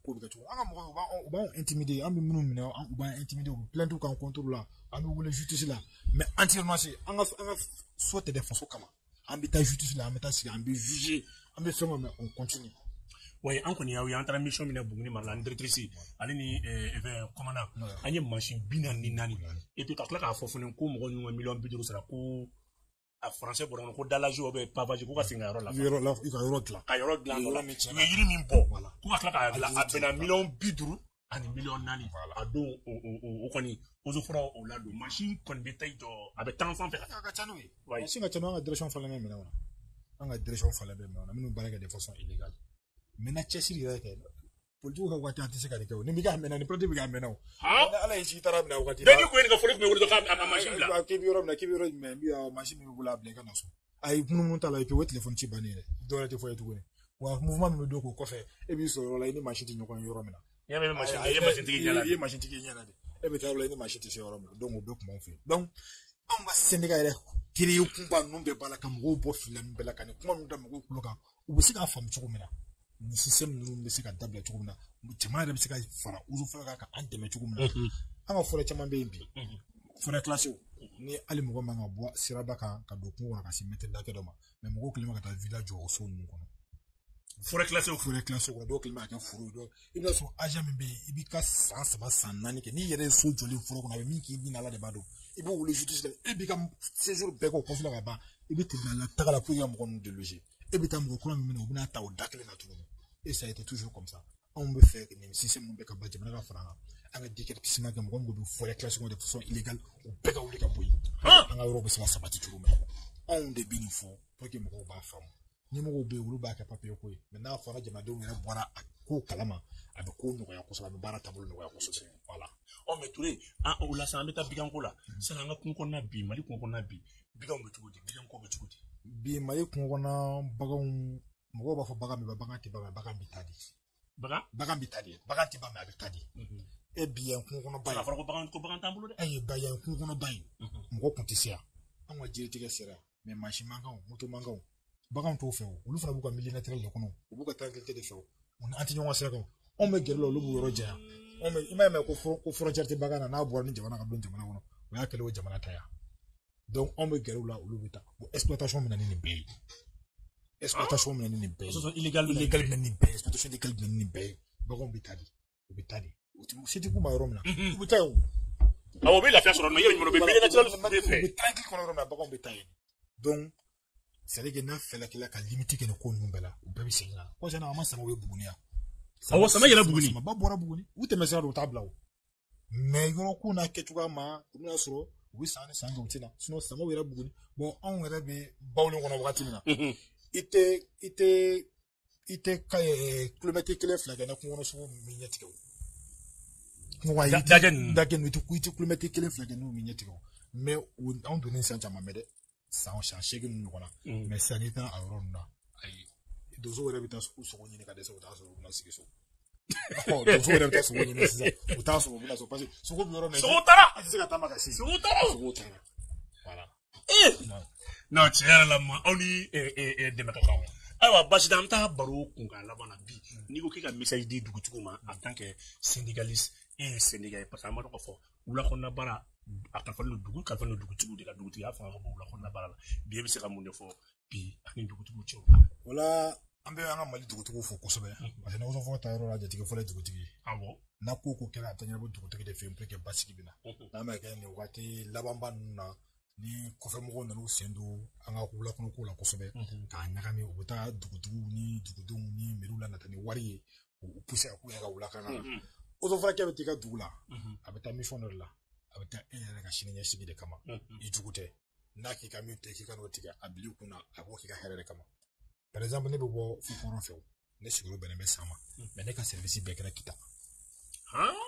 ko bɛ kɛ cogo an ka mɔgɔw u b'anw intimider an bɛ minnu minɛ u b'an intimider u bɛ plainte k'an contre la an bɛ wele justice la mais entièrement an ka so tɛ dɛ faso kama an bɛ taa justice la an bɛ taa sigi an bɛ juger an bɛ fɛn o mais on continue. Oui, an kɔni y'aw ye an taara mission min na Buguni mara la ani directrice ale ni commandant an ye mansin 44 et puis ka tila k'a fɔ fana ko mɔgɔ ninnu ka miliyɔn 50 sara ko a français bɔra kɔnɔ ko dallage ou bien pavage ko ka segin ka yɔrɔ la yɔrɔ la i ka yɔrɔ dilan ka yɔrɔ dilan u ye yiri min bɔ ko ka tila k'a dilan a bɛnna miliyɔn 50 ani miliyɔn 4 a don o kɔni Eaux et Forêts o ladon mansin kɔni bɛ taa i jɔ a bɛ taa sanfɛ a ka ca n'o ye mansin ka ca n'o an ka direction falen bɛ minɛnw na an ka direction falen bɛ minɛnw na minnu baara kɛ de façon illégale maintenant cɛsiri yɛrɛ kɛ politigiw ka waati an tɛ se ka nin kɛ o ni bɛ k'a mɛnna ni politique bɛ k'a mɛnna o ni ala ye si taara minɛ waati bɛɛ n'i ko ye nin ka foli tun bɛ wele dɔrɔn k'a mansin bila k'i bɛ yɔrɔ min na k'i bɛ yɔrɔ jumɛn n bɛ mansin min bɛ bolo a bila i ka na so ayi munumunu t'a la et puis o ye téléphone ci bannen yɛrɛ dɔwɛrɛ tɛ fɔ ye tuguni wa mouvement min bɛ don k'o kɔfɛ e b'i sɔrɔ yɔrɔ la i ni mansin tɛ ɲɔgɔn ye yɔrɔ min na i ye mansintigi ɲɛna i ye mansintigi ɲɛna de e bɛ taa yɔrɔ la i ni mansin tɛ se yɔrɔ min na donc o bɛɛ kun b'anw fɛ yen donc anw ka syndicat yɛrɛ créé kunba ninnu bɛɛ b'a la ka mɔgɔw bɔ fili la ninnu bɛɛ la ka nin kuma ninnu da mɔgɔw tulo kan u bɛ se k'a faamu cogo min na nin système ninnu bɛ se ka dabila cogo min na jamana yɛrɛ bɛ se ka fara Eaux et Forêts kan ka an dɛmɛ cogo min na an ka forêt caman bɛ yen bi forêt classée ni hali mɔgɔ man ka bɔ siraba kan ka don kungo kɔnɔ ka se mɛtiri hakɛ dɔ ma mais mɔgɔw kɛlen bɛ ka taa villa jɔ o so ninnu kɔnɔ forêt classée kɔnɔ dɔw kɛlen bɛ ka kɛ foro ye dɔw i bɛ sɔrɔ agent min bɛ yen i b'i ka san 3 san 4 kɛ n'i yɛrɛ ye so jɔlen foro kɔnɔ a bɛ min k'i ni ala de b'a dɔn i b'o wele justice la e b'i ka séjour bɛɛ kɛ o kɔfɛ la ka ban i bɛ tribunal la taga la pour que ka mɔgɔ ninnu déloger e bɛ taa mɔgɔ kura min minɛ u bɛna ta o da kelen na tuguni et ça a été toujours comme ça anw bɛ fɛ nin système ninnu bɛɛ ka ban jamana ka fara an kan an ka déguerpissement kɛ mɔgɔ min bɛ forêt classée kɔnɔ de façon illégale u bɛɛ ka wuli ka bɔ yen an ka yɔrɔ bɛ se ka sabati cogo min na anw de bɛ nin fɔ pour que mɔgɔw b'a faamu ɲɛmɔgɔw bɛ yen olu b'a kɛ papiye ko ye mais n'a fɔra jamanadenw yɛrɛ bɔra a ko kalama a bɛ ko nɔgɔya kosɛbɛ a bɛ baara taabolo nɔgɔya kosɛbɛ voilà. Ɔ mais Ture an o la sisan an bɛ taa biganko la sisan an ka kungo kɔnɔna bi Mali kungo kɔnɔna bi biganw bɛ cogo di biganko bɛ cogo di. Bi Mali kungo kɔnɔna baganw mɔgɔw b'a fɔ bagan bɛ bagan tɛ ban bagan bɛ taa di. Bagan bɛ taa di bagan tɛ ban mais a bɛ taa di. E bi yan kungo kɔnɔ ba ye. A fɔra ko bagan t'an bolo dɛ. E ye ba yan kungo kɔnɔ ba ye mɔgɔ kun tɛ se yan an ka jiritigɛ sera mais mansin mankanw moto mankanw baganw t'o fɛ o olu fana b'u ka milieu naturel de kɔnɔ u b'u ka tranquillité de fɛ o an tɛ ɲɔgɔn sira kan anw bɛ gɛrɛ la olu b'u yɔrɔ janya anw bɛ i m'a ye mɛ ko frontière tɛ bagan na n'a bɔra ni jamana ka don jamana kɔnɔ o y'a kɛlen o jamana ta ya donc anw bɛ gɛrɛ u la olu bɛ taa bon exploitation bɛ na ni nin bɛɛ ye exploitation bɛ na ni nin bɛɛ ye illégal bɛ na ni nin bɛɛ ye exploitation illégale bɛ na ni nin bɛɛ ye baganw bɛ taa di u bɛ taa di u se tɛ k'u ma yɔrɔ min na u bɛ taa yen o. Awɔ, u bɛ lafiya sɔrɔ mais yɔrɔ jumɛn u bɛ milieu naturel de fɛ. U bɛ tranquille kɔnɔ yɔrɔ min na baganw bɛ taa yen donc C'est à dire que n'a fɛlɛ kɛla ka limite kɛ nin ko ninnu bɛɛ la, u bɛɛ bɛ segin ka na. Kɔsa in na, an ma samaw ye Buguni yan. Awɔ, sama yɛlɛ Buguni. Samaba bɔra Buguni, u tɛmɛ sira don, u t'a bila o. Mais yɔrɔ ko n'a kɛcogoya ma, u bɛna sɔrɔ u bɛ san ni san kɛ u tɛ na. Sinon samaw yɛrɛ Buguni. Bon, anw yɛrɛ bɛ Bawulen kɔnɔ wagati min na, i tɛ ka kilomɛtiri kelen fila kɛ na kungo kɔnɔ sogo min ɲɛ tigɛ o. Dajɛ ninnu. Dajɛ ninnu, i tɛ kilomɛtiri kelen fila kɛ n'u min ɲɛ tigɛ o. Mais anw donnen san caman mɛ dɛ. San 8 ninnu ɲɔgɔn na. Mais sisan n'i taara a yɔrɔ ninnu na, ayi, donsow yɛrɛ bɛ taa sogo ɲini ka dɛsɛ, u t'a sɔrɔ, u bɛna sigi so. Donsow yɛrɛ bɛ taa sogo ɲini sisan, u t'a sɔrɔ, u bɛna so, parce que sogo bɛ yɔrɔ min na. Sogo taara. A tɛ se ka taama ka se. Sogo taara. Sogo taara. Voilà. Non, tiɲɛ yɛrɛ la, ma aw ni dɛmɛ ka kan. Ayiwa, basi tɛ, an bɛ taa baro kunkan laban na bi. N'i ko k'i ka message di dugutigiw ma en tant que syndicaliste, e ye syndicat ye, parce que an b'a dɔn k'a fɔ wula kɔnɔna baara a kalifalen don dugu, kalifalen don dugutigiw de la, dugutigiya fanga ka bon wula kɔnɔna baara la. Bi e bɛ se ka mun de fɔ bi ani dugutigiw cɛ? O la, an bɛ an ka Mali dugutigiw fo kosɛbɛ, parce que n'aw fɔ ta yɔrɔ la, jatigi fɔlɔ ye dugutigi ye. Awɔ. N'a ko ko kɛra, a bɛ taa ɲɛnabɔ dugutigi de fɛ yen pour que basigi bɛ na. N'a ma kɛ nin waati labanba ninnu na, ni kɔfɛmɔgɔw nana u sen don an ka wula kɔnɔ ko la kosɛbɛ k'a ɲagami, u bɛ taa dugutigiw ni dugudenw ni mɛriw la nata ni wari ye, k'u pousser ka k'u yɛrɛ ka wula kana na. Eaux et forêts bɛ t'i ka dugu la, a bɛ taa mission dɔ de la, a bɛ taa e yɛrɛ ka sini ɲɛsigi de kama. I jugu tɛ, n'a k'i ka min tigɛ, k'i ka n'o tigɛ, a bil'i kun na, a b'o k'i ka hɛrɛ de kama. Par exemple, ne bɛ bɔ Fukɔrɔn fɛ, ne sigiyɔrɔ bɛnnen bɛ San ma, mais ne ka service bɛɛ kɛra Kita.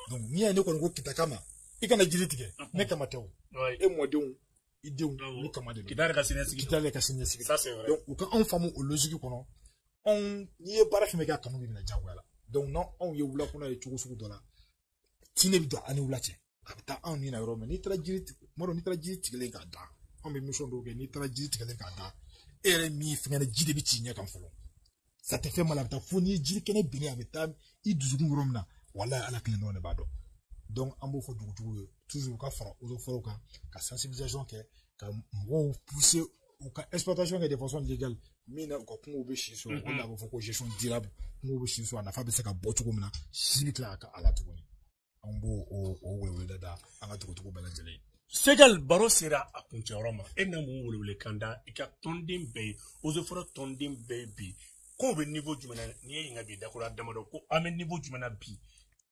Donc n'i y'a ye ne kɔni ko Kita kama, i kana jiri tigɛ, ne kama tɛ o. E mɔdenw, i denw, olu kama de don. Kita yɛrɛ ka siniɲɛsigi. Kita yɛrɛ ka siniɲɛsigi. Ça c'est vrai. Donc u ka anw faamu o logique kɔnɔ. Anw, n'i ye baara fɛn fɛn kɛ, a kanu bɛ minɛ diyagoya la. Donc n'anw ye wula kɔnɔ ye cogo sugu dɔ la, tinɛ bɛ don an ni wula cɛ. A bɛ taa anw ni na yɔrɔ min, n'i taara jiri, tuma dɔ n'i taara jiri tigɛlen k'a da, anw bɛ mission dɔw kɛ, n'i taara jiri tigɛlen k'a da, e yɛrɛ min fɛngɛ, ji de bɛ ci ɲɛ kan fɔlɔ. Ça te fait mal, a bɛ taa fo n'i ye jiri kɛnɛ binnen, a bɛ taa i dusukun yɔrɔ min na, walahi Ala kelen dɔrɔn de b'a dɔn. Donc an b'o fɔ dugutigiw ye toujours, u ka fara eaux et forêts kan, ka sensibilisation kɛ, ka mɔgɔw pousser u ka exploitation kɛ de façon légale, min na u ka kungow bɛ si sɔrɔ. O de la a bɛ fɔ ko gestion durable, kungow bɛ si sɔrɔ, a nafa bɛ se ka bɔ cogo min na, si bɛ tila ka k'a la tuguni. An b'o o weleweleda da an ka dugutigiw bɛɛ lajɛlen ye. Segal, baro sera a kuncɛyɔrɔ ma. E bɛna mun welewelekan da i ka tɔnden bɛɛ ye, eaux et forêts tɔnden bɛɛ ye bi? Kow bɛ niveau jumɛn na? N'i ye ɲininka bi dakura damadɔ ko an bɛ niveau jumɛn na bi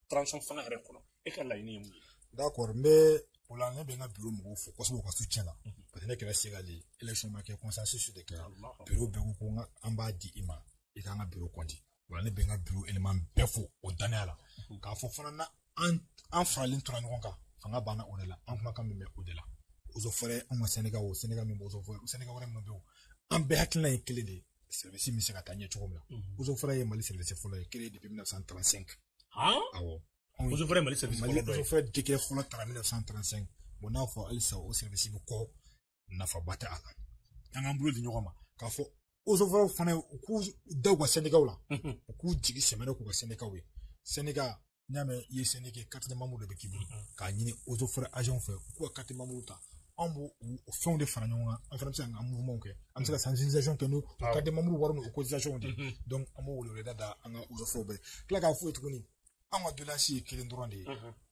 transition fanga yɛrɛ kɔnɔ, e ka laɲini ye mun ye? D'accord, n bɛ o la, ne bɛ n ka bureau mɔgɔw fo kosɛbɛ u ka soutien la, parce que ne kɛra Segal ye, élection ma kɛ, consensus de kɛra, bureau bɛɛ ko ko an b'a di i ma, i k'an ka bureau conduit. O la ne bɛ n ka bureau élément bɛɛ fo o danaya la, k'a fɔ fana na an faralen tora ɲɔgɔn kan, fanga banna o de la, an kumakan min bɛ o de la. Eaux et forêts, anw ka syndicat, o syndicat min bɛ eaux et forêts, syndicat wɛrɛ minnu bɛ yen, an bɛɛ hakilina ye kelen de ye, service min bɛ se ka taa ɲɛ cogo min na. Eaux et forêts ye Mali service fɔlɔ ye, créé depuis 1935. Awɔ. Eaux et forêts Mali service fɔlɔ dɔ ye. Mali eaux et forêts décret fɔlɔ tara 1935. Bon, n'a fɔ halisa o service bɛ kɔ, nafaba tɛ a la. An k'an bolo di ɲɔgɔn ma k'a fɔ eaux et forêts fana, u k'u da u ka syndicat la, u k'u jigi sɛmɛnɛ k'u ka syndicat ye. Syndicat, n'i y'a mɛn i ye syndicat, carte de membre de bɛ k'i bolo, k'a ɲini eaux et forêts agent fɛ, u k'u ka carte de membre ta. Anw b'o o fɛnw de fara ɲɔgɔn kan, an fana bɛ se ka an ka mouvement kɛ, an bɛ se ka sensibilisation kɛ n'o carte de membre wari n'o cotisation de. Donc an b'o weleweleda da an ka eaux et forêts bɛɛ. Tila k'a fɔ ye tuguni, an ka doléance ye kelen dɔrɔn de ye,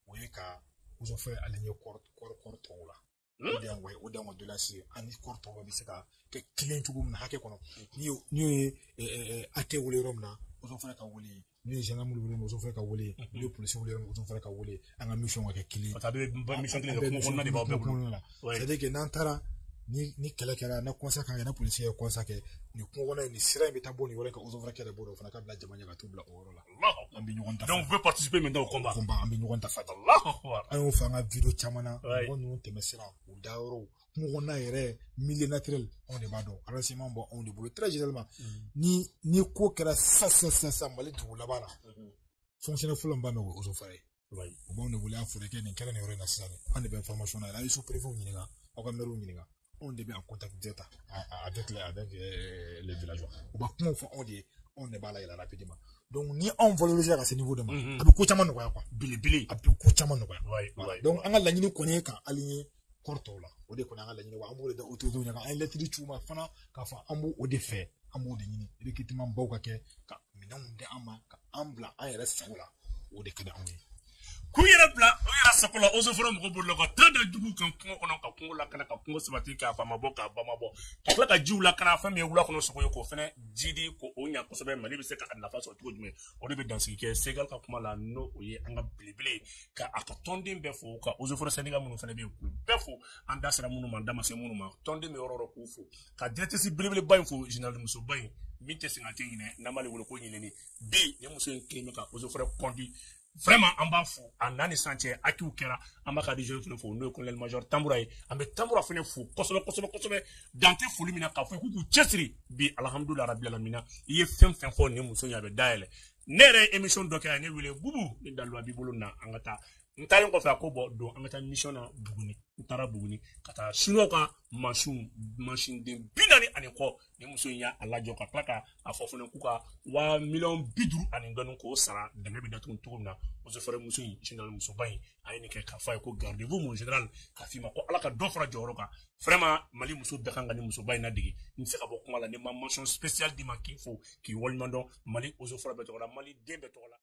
o ye ka eaux et forêts aligner corps tɔw la. O de y'an ka doléance ye, an ni corps tɔw bɛ se ka kɛ kelen cogo min na hakɛ kɔnɔ. N'i ye AT wele yɔrɔ min na, eaux et forêts ka wele, n'u ye gendarme wele, eaux et forêts ka wele, n'u ye policier wele, eaux et forêts ka wele, an ka mission ka kɛ kelen ye. Parce que a bɛ mission kelen kɛ, kungo kɔnɔna de b'aw bɛɛ bolo. C'est à dire que n'an taara ni kɛlɛ kɛra, ni constat kan kɛ, ni policier ye constat kɛ, nin kungo kɔnɔ in, nin sira in bɛ taa bɔ nin yɔrɔ in kan, eaux et forêts kɛlɛ b'o la, o fana ka bila jama ɲɛ ka t'u bila o yɔrɔ la. An bɛ ɲɔgɔn dafa. Donc vous pouvez participer maintenant au combat. Combat, an bɛ ɲɔgɔn dafa. An y'o fɔ an ka vidéo caman na, mɔgɔ ninnu tɛmɛ sira, u da yɔrɔw, kungo kɔnɔna yɛrɛ, milieu naturel, anw de b'a dɔn, renseignement bɔ anw de bolo très généralement. Ni ko kɛra sisan Mali dugu laban na, fonctionnaire fɔlɔ min b'a mɛn o ye eaux et forêts ye. U b'anw de wele, a fɔra kɛ nin kɛra nin yɔrɔ in na sisan, an de bɛ information na, an ye sous préfet ɲininka, aw ka maire ɲininka, anw de bɛ en contact direct avec les villageois. U b'a kumaw fɔ anw de ye, anw de b'a layɛlɛ rapidement. Donc ni anw valoriser ka se niveau dɔ ma, a bɛ ko caman nɔgɔya quoi. Belebele. A bɛ ko caman nɔgɔya. Donc an ka laɲini kɔni ye k'an aligner corps tɔw la, o de kɔni an ka laɲini, wa an b'o de da autorités ɲɛ kan. An ye lettre ci u ma fana k'a fɔ an b'o de fɛ, an b'o de ɲini, recrutement baw ka kɛ, ka minɛnw di an ma, ka an bila an yɛrɛ sago la, o de ka di anw ye. K'u yɛrɛ bila u yɛrɛ sago la eaux et forêts mɔgɔw bolo la ka taa da juguw kan kungo kɔnɔ ka kungo lakana ka kungo sabati k'a faama bɔ k'a ba ma bɔ ka tila ka jiw lakana fɛn min ye wula kɔnɔ sogo ye k'o fɛnɛ jidi k'o ɲa kosɛbɛ. Mali bɛ se ka nafa sɔrɔ cogo jumɛn? O de bɛ dansigi kɛ Segal ka kuma la, n'o o ye an ka belebele ye, ka a ka tɔnden bɛɛ fo, ka eaux et forêts syndicat minnu fɛnɛ bɛ yen k'u bɛɛ fo, an da sera minnu ma, an da ma se minnu ma, tɔnden bɛ yɔrɔ o yɔrɔ k'u fo, ka directrice belebeleba in fo, général musoba in min tɛ sɛgɛn a tɛ ɲinɛ, n'an b'ale wele ko ɲinɛni. Bi ni muso in kelen bɛ ka eaux et forêts conduit vraiment, an b'a fo a n'a ni san cɛ akiw kɛra. An b'a ka région fɛnɛ fo, n'o ye colonel major Tambura ye. An bɛ Tambura fɛnɛ fo kosɛbɛ kosɛbɛ kosɛbɛ, dan tɛ foli min na, k'a fɔ k'u k'u cɛsiri bi. Alhamdulilayi rabil alamina, i ye fɛn fɛn fɔ nin muso in, a bɛ dayɛlɛ. Ne yɛrɛ ye émission dɔ kɛ, a ye ne wele, Bubu ni daluwa b'i bolo na, an ka taa. N taalen kɔfɛ, a ko bɔn don an ka taa mission na Buguni. N taara Buguni ka taa siniwaw ka mansinden 40 ani kɔ. Ni muso in y'a lajɔ ka tila ka a fɔ fana k'u ka 50 miliyɔn ani dɔɔnin k'o sara, dɛmɛ bɛ datugu cogo min na. Eaux et forêts muso in, général musoba in, a ye nin kɛ k'a fɔ a ye ko gardez-vous mon général, k'a f'i ma ko Ala ka dɔ fara jɔyɔrɔ kan. Vraiment, Mali muso bɛɛ kan ka nin musoba in ladege. N tɛ se ka bɔ kuma la ni ma mention spéciale d'i ma k'i fo k'i waleɲuman dɔn Mali eaux et forêts bɛɛ tɔgɔ la, Mali den bɛɛ tɔgɔ la.